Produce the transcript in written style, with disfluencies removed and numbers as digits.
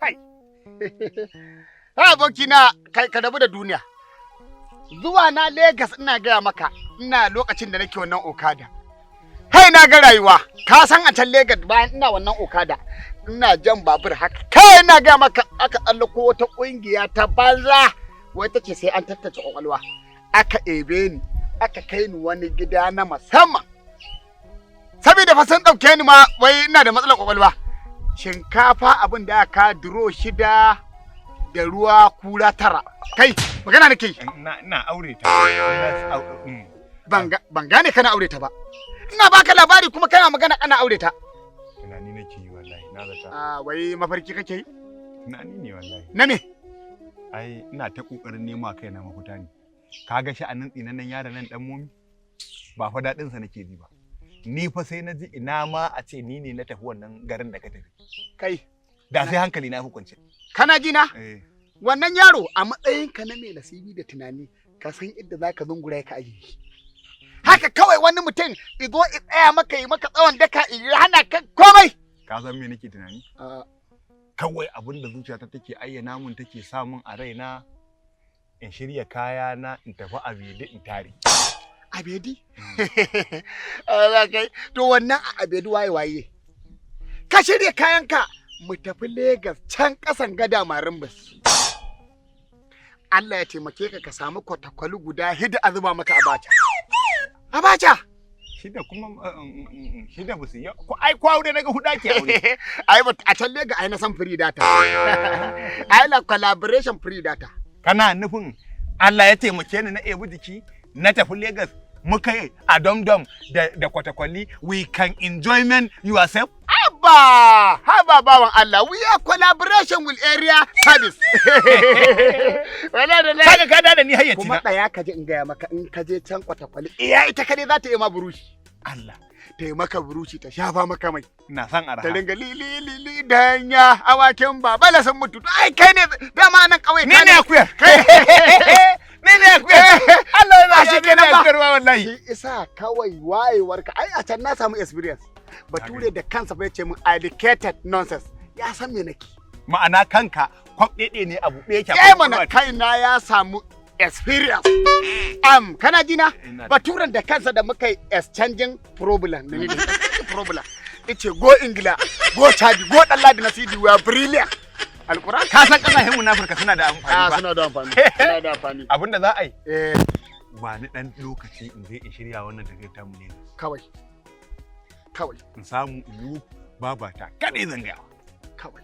Kai. Ha, abokina, kai, ka rabu da duniya. Zuwa na Legas, ina gaya maka, ina lokacin da nake wannan okada. Hai, na ga rayuwa, ka san a can Legas, bayan ina wannan okada, ina jan babur haka. Kai, ina gaya maka, aka tsallako wata kungiya ta banza, wai ta ce sai an tattace kwakwalwa. Aka ebe ni, aka kai ni wani gida na musamman. Saboda fa sun ɗauke ni ma wai ina da matsalar kwakwalwa. Shinkafa abin da aka duro 6 da ruwa kura 9. Kai, magana nake yi. Ina aure ta. Ban gane kana aure ta ba. Ina baka labari kuma kana magana kana aure ta. Tunani nake yi wallahi, na zata. Ah, wai mafarki kake yi? Tunani ne wallahi. Na me? Ai ina ta kokarin nema kaina mafita ne. Kaga sha'anin tsinannen yaron nan dan momi? Ba fa daɗin sa nake ji ba. Ni fa sai na ji ina ma a ce ni ne na tafi wannan garin da ka tafi. Kai, Da sai hankali na hukunce. kana ji na? Eh. Wannan yaro, a matsayinka na mai nasibi da tunani, ka san inda zaka zungura ka ajiye shi. Haka kawai wani mutum izo i tsaya maka, yi maka tsawon daka, i hana ka komai. Ka san me nake tunani? Kawai abin da zuciyata take ayyana mun, take samun a raina, in shirya kaya na in tafi Abedi in tare. Abedi? Allah kai, to wannan a Abedi waye waye. Ka shirya kayanka mu tafi Legas, can kasan gada Marimbus. Allah ya taimake ka, ka samu kwatakwali guda hida a zuba maka abacha. Abacha! Shida kuma, shida ba su yi ko ai ko aure naga huda ke aure. Ai ba a can Legas, ai na san free data. Ai la collaboration free data. Kana nufin Allah ya taimake ni na ebi jiki na tafi Lagos, muka yi a domdom da kwatakwali, we can enjoyment yourself? Haba! Haba bawan Allah, we are collaboration with area service. Wala da Kaga ka da ni hayyaci Kuma na. ɗaya ka ji in gaya maka, in ka je can kwatakwali, iya ita kadai za ta yi ma burushi. Allah. Ta yi maka burushi, ta shafa maka mai. Ina son arha. Ta ringa li li li danya, awakin babala sun mutu. Ai kai ne dama nan ƙauye. Ni ne akuyar. Ni ne akuyar. Allah ya Ba shi kenan ba. Akuyar ba wallahi. Shi isa kawai wayewarka, ai a can na samu experience. Bature da kansa fa ya ce min educated nonsense. Ya san me nake. Ma'ana kanka kwab ɗaiɗe ne, abu ɗaya yake. Eh mana, kaina ya samu experience. Kana ji na? Baturen da kansa da muka yi exchanging problem da ni da problem. Ice go Ingila, go Chadi, go Ɗanladi na CD, we are brilliant. Alquran. Ka san kasashen mu na Afirka suna da amfani Ah, ba. suna da amfani. Suna da amfani. Abinda za a yi. Eh, Ba ni dan lokaci in je in shirya wannan tafiyar tamu ne. Kawai. Kawai, In samu in yi babata kadai zan gaya. Kawai.